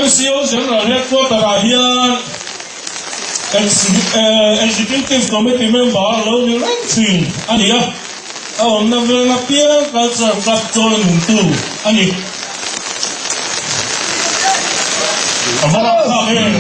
MCO General Headquarter ah hian Executive Committee member a lo ni reng thin a ni a, a awmna veng apiang Culture Club chawi nungtu a ni. A va rapthlak em!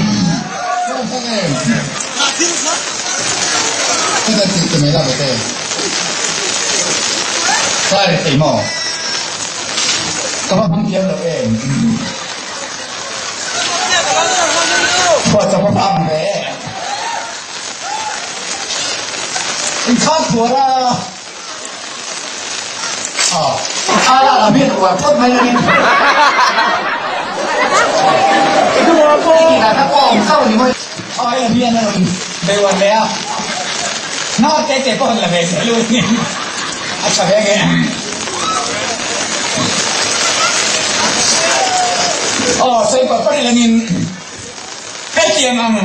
Hetiang ang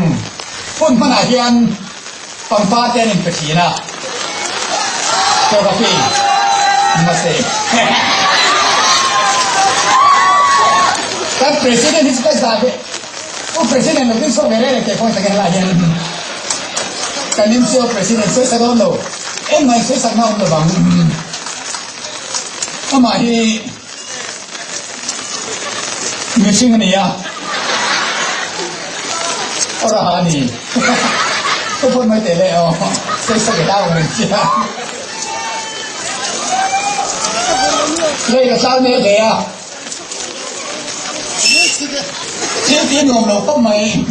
hun hmanah hian pangpar te an inpe thin a, Chokapi, Namaste. Kan President hi chu ka zah ve, Pu President lo tin chhuak ve reng reng teh pawh takin helaiah hian kan MCO President sawi dawn lo, engmah in sawi sakna a awm lovang. Amah hi Mihring a ni a, aw raha a ni. Ka phone mai teh leh aw, sawi sak i hlau ang reng sia. Lei ka tlang mek ve a, thil tih nuam lo khawp mai,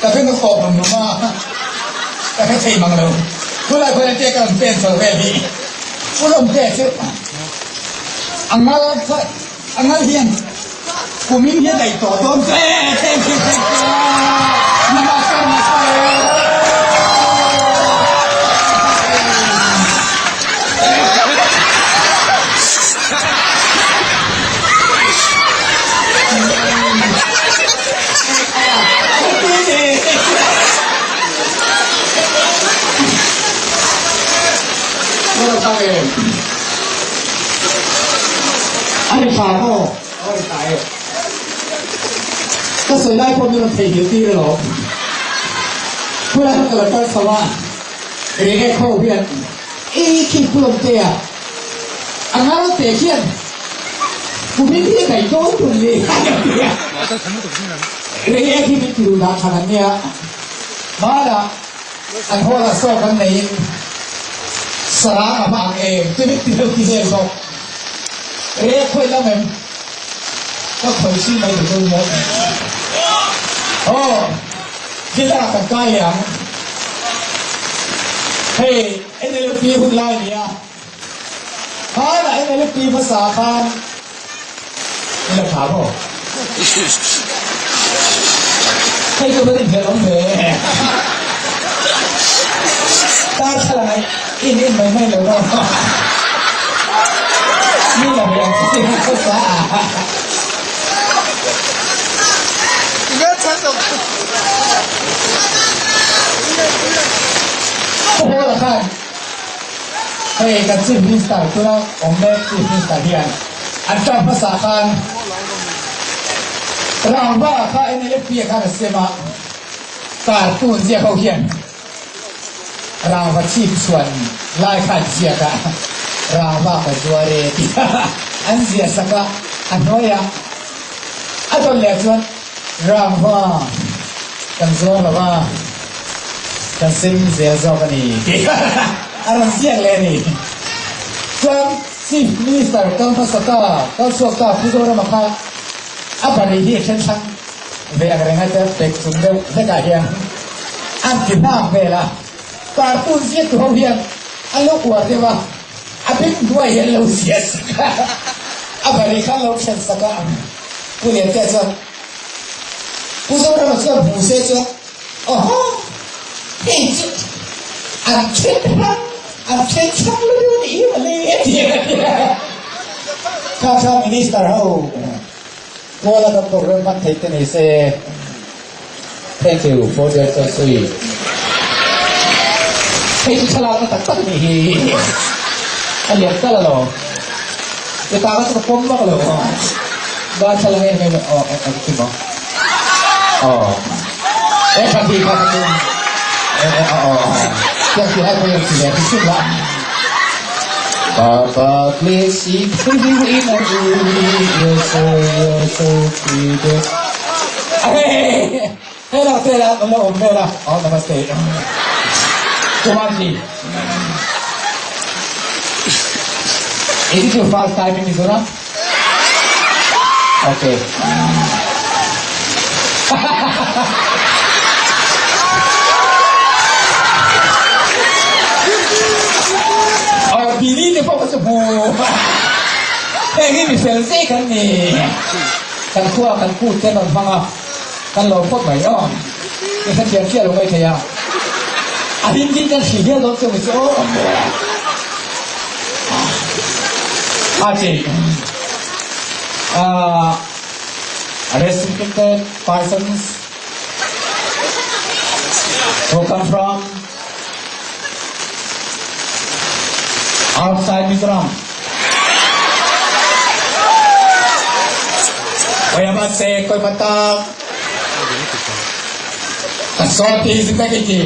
ka beng a kawp lum lum a, ka hre thei mang lo. Khulai khawiah te ka rawn pen chho vel hi, Pu Lawmtea chu A ngal kha a ngal hian kumin hi a daih tawh dawn chu e thank you thank you namaste namaste. A ri tha maw? A ri tha e. Ka sawi lai pawh min rawn theihnghilh tir alawm. Khulai kha ka la kal chho a, Rege kho hian i khi pulawm te a, a ngal te khian kumin hi a daih dawn tun ni a ti a. Rege khi min ti duh dah than an nia. Hmanah An hall ah saw kan neiin sarang a hmang em ti vek ti deuh ti vel bawk. Re khawi lam em? Ka khawi si mai duh dawn maw? Aw, thil dangah kan kai leh ang. Hei NLP hun lai a ni a, khanah NLP hmasa khan i la tha maw? Hei chu kan inhmel awm ve. Tar thla lang in in mai mai lo maw? Mi la ve ang chu ka sa a. Pu Hawla khan hei kan Chief Minister tuna awm mek Chief Minister hian an term hmasa khan Rangva kha NLFP ah khan a sem a, cartoon ziak ho hian Rangva chhip chhuan lai kha an ziak a, Rangva ka zuar e tih an ziah sak a, a hnuaiah a dawn leh chuan Rangva kan zuar lo va, kan sem zel zawk a ni tih a rawn ziak leh a ni. Chuan Chief Minister kal hmasa ta, kal chhuak ta Pu Zorama kha a pahnih hi a then thlang ve ang reng a te pek chung deuh hlekah hian an ti hnak vel a, cartoon ziaktu ho hian an lo uar deuh a, a beng hnuai hi an lo ziah sak a, a pahnih kha an lo then sak a, Pu Liantea chuan Pu Zorama chuan hmu se chuan Aw hei chu an then hrang an then hrang lutuk a nih hi mawle a ti a ti a. Kha kha minister ho kuala kan program hman theih te ni se. Thank you for their so sweet. Hei chu thlalak na tak tak a nih hi. A lian tal alawm. Ke ta kha chu ka pawm vak lo. Darthlalang en em aw eng kim aw aw e pahnih kha ka tum e e aw aw tiang ti lai pawh hian ti ve ti hrim la Baba bless you in a Hela te la kan lo awm vel a aw namaste Kumarji Is it your first time in Mizoram? Okay. Oh, Billy te pawh ka chu hmu. Heng hi mi fel zek an ni. Kan khua kan kut te an rawn hmang a. Kan lo phawt mai aw. I hrethiam chiah lo mai thei a. A hlim din kan hri hial dawn chu mi chu aw. A chi. Ah, restricted persons who come from outside Mizoram. Koyamate, Koymatak, Kasoti Zindagiti.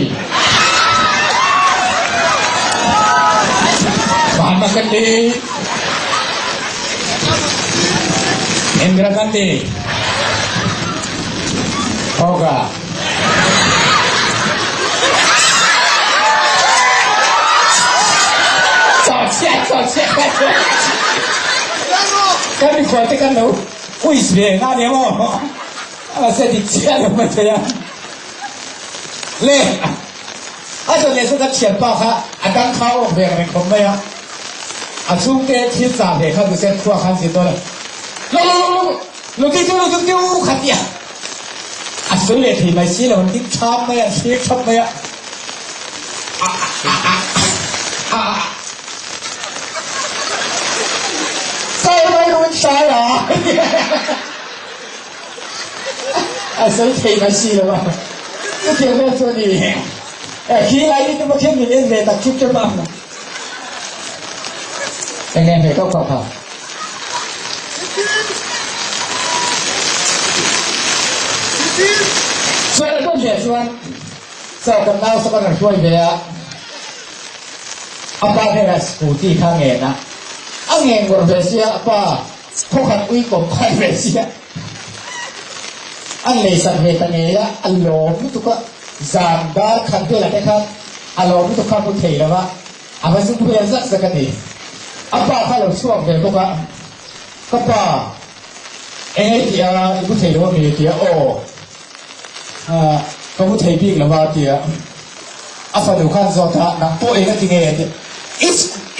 Mahatma Gandhi, Indira Gandhi, Hoga. Kan mikhual te kan lo quiz ve nga nia maw? Mahse dik chiah lo mai thei a. Le a zawn leh chu kan thianpa kha a dang kha awk ve reng khawp mai a. A chhungte thil chah ve kha duhse khua khan zin dawn a. Lo lo lo lo ti tu lo ti tu kha tia. A sawi leh thei mai si lo, an ding thap mai a, an thlir thap mai a. Sawi mai run sai a. A sawi thei mai si lo a. Chutiang vel chu a ni. Khi lai ni te pawh khian min en ve tak thip tep a. Eng nge hmeh kau kau kha? Chuan a dawt leh chuan chaw kan nau saw kan rawn hruai ve a, a pa hnenah scooty kha a ngen a, a ngen ngawrh ve sia a pa khawkhat ui kawm khan ve sia an leisak ve ta ngei a, a lawm lutuk a, zan dar khat velah te khan a lawm lutuk kha a hmu thei lo va. A va zuk hmel zak zak a ni. A pa kha a lo chhuak ve bawk a, Ka pa, eng ei tih a, i bu thei lo a mi? tia, Aw, ka bu thei bik lo a, tia. A fanu khan zawt a, Nang pawh eng a ti nge? tia.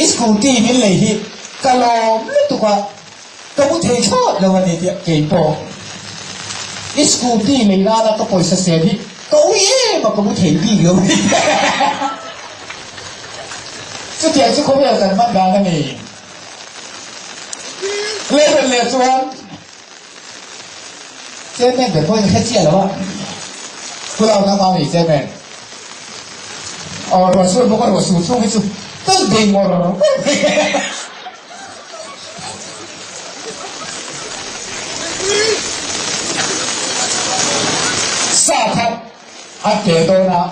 I scooty min lei hi ka lawm lutuk a, ka bu thei thlawt lo a ni, tia. Kei pawh i scooty lei nana ka pawisa sen hi Ka ui em a, ka mu thei bik lo ni. Chutiang chu khawvel kan hman dan a ni. Level leh chuan Chairman ber pawhin hre chiah lo a. Pu Lau nang mami Chairman. Aw ruah sur bawk a ruah sur chhung hi chu kan bei ngawr ngawr mai. Sa kha a pe dawn a,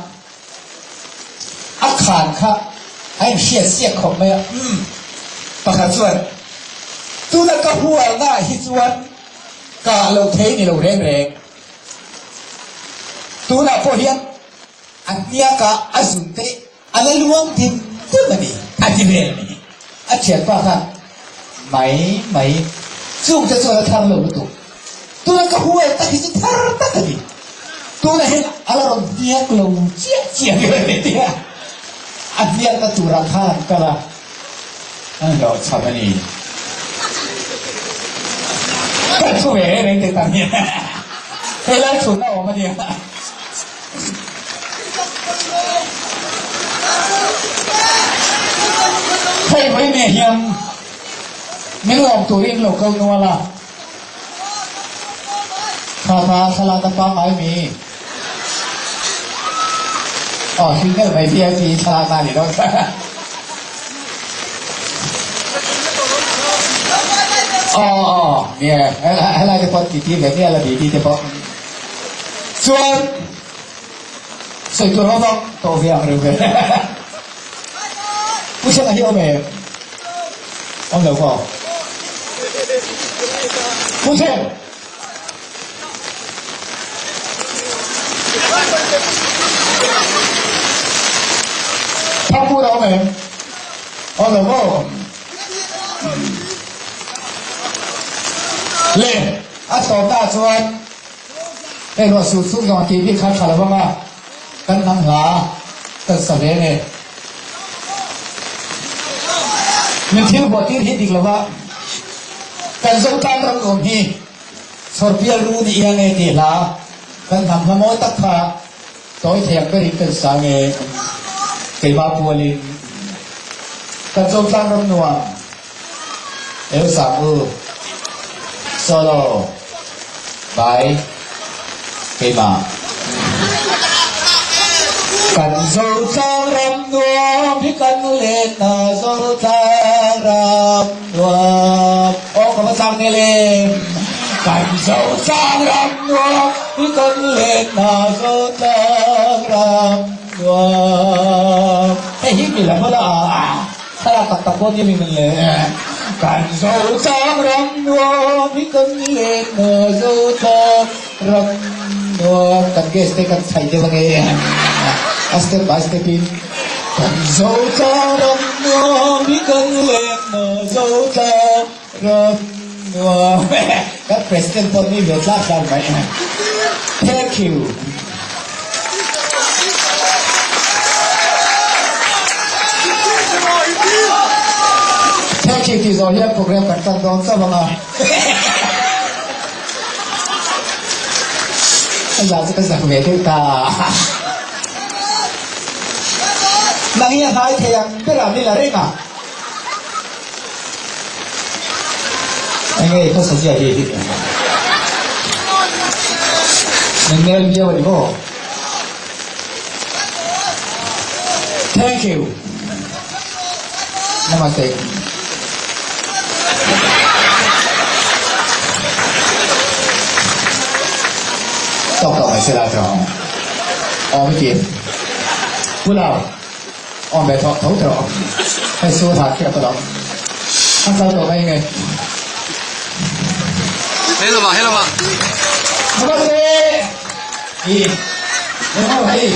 a khan kha a inhriat siak khawp mai a, umm pakhat chuan tuna ka hualna ah hi chuan kah loh thei ni lo reng reng, tunah pawh hian a hniakah a zun te A la luang dim dim a ni, a ti vel a ni. A thianpa khan mai mai chung te chu a la thar lo lutuk. Tuna ka hual tak hi chu thar tak a ni. Tuna hian a la rawn hniak lo chiah chiah vel a ni tia a hniakna turah khan an kal a, an hlawhchham a ni. Ka thu ve reng reng te tan hian helai chhunna awm a nia. Hei vawi nge hian min lawm turin lo kal nual a, kha kha thlalak a pangngai mi? Aw hlim deuh mai VIP thlalak na ni dawn kha. Aw aw nie helai te pawh titi ve mial a titi te pawh chuan sawi tur ho vang tawh ve ang reuh ve Pu Thlenga hi awm em? Awm lo maw? Pu Thleng! Thangpur a awm em? Awm lo maw? Le, a tawpna chuan hei ruah sur chhung zawng tih bik kha tha lo vang a, kan hnam hla kan sa ve nge. Min thil buah tir hi dik lo va, kan Zotlang ram nuam hi Chhawrpial ru ni ia nge tih hla kan hnam hla mawi tak kha tawi thei ang berin kan sa nge keimah pualin kan Zotlang ram nuam Eu sang u solo by keimah. Kan Zotlang ram nuam hi kan letna Zotlang ram nuam aw ka va chak nel em Kan Zotlang ram nuam hi kan letna Zotlang ram nuam Hei hi mi lam ala a Thlalak tak tak pawh ni min le Kan Zotlang ram nuam hi kan letna Zotlang ram nuam Kan guest te kan chhaih deuh ange a step by step in Kan Zotlang ram nuam hi kan letna Zotlang ram nuam Kan president pawh ni ve tlak tlak mai Thank you. Thank you tih zawh hian program kan tan dawn chauh ang a. A zah chu ka zak ve deuh ta. Nang hi a hnai thei ang berah min la reng a. Enge i khawsa zia hi? Min nel viau a ni maw? Thank you. Namaste. Tawk tawk mai se la tawh. Awm i ti. Pu Lau. Awm ve thawk tho tawh. Hei su thah khiah tawh lo. A kal tawh mai nge. Hei lamah, hei lamah. Namaste. I. Namaste hei.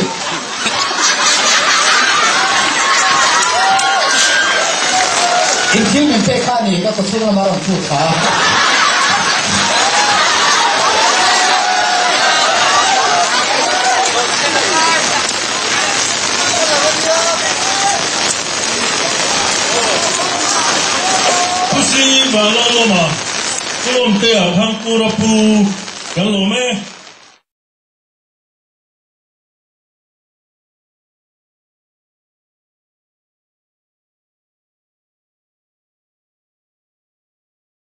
In thil min pek kha ni ka kawchhung lama rawn phut kha. Pu Sri Vanlalawma, Pu Awmtea Thangpura Pu, kan lawm e.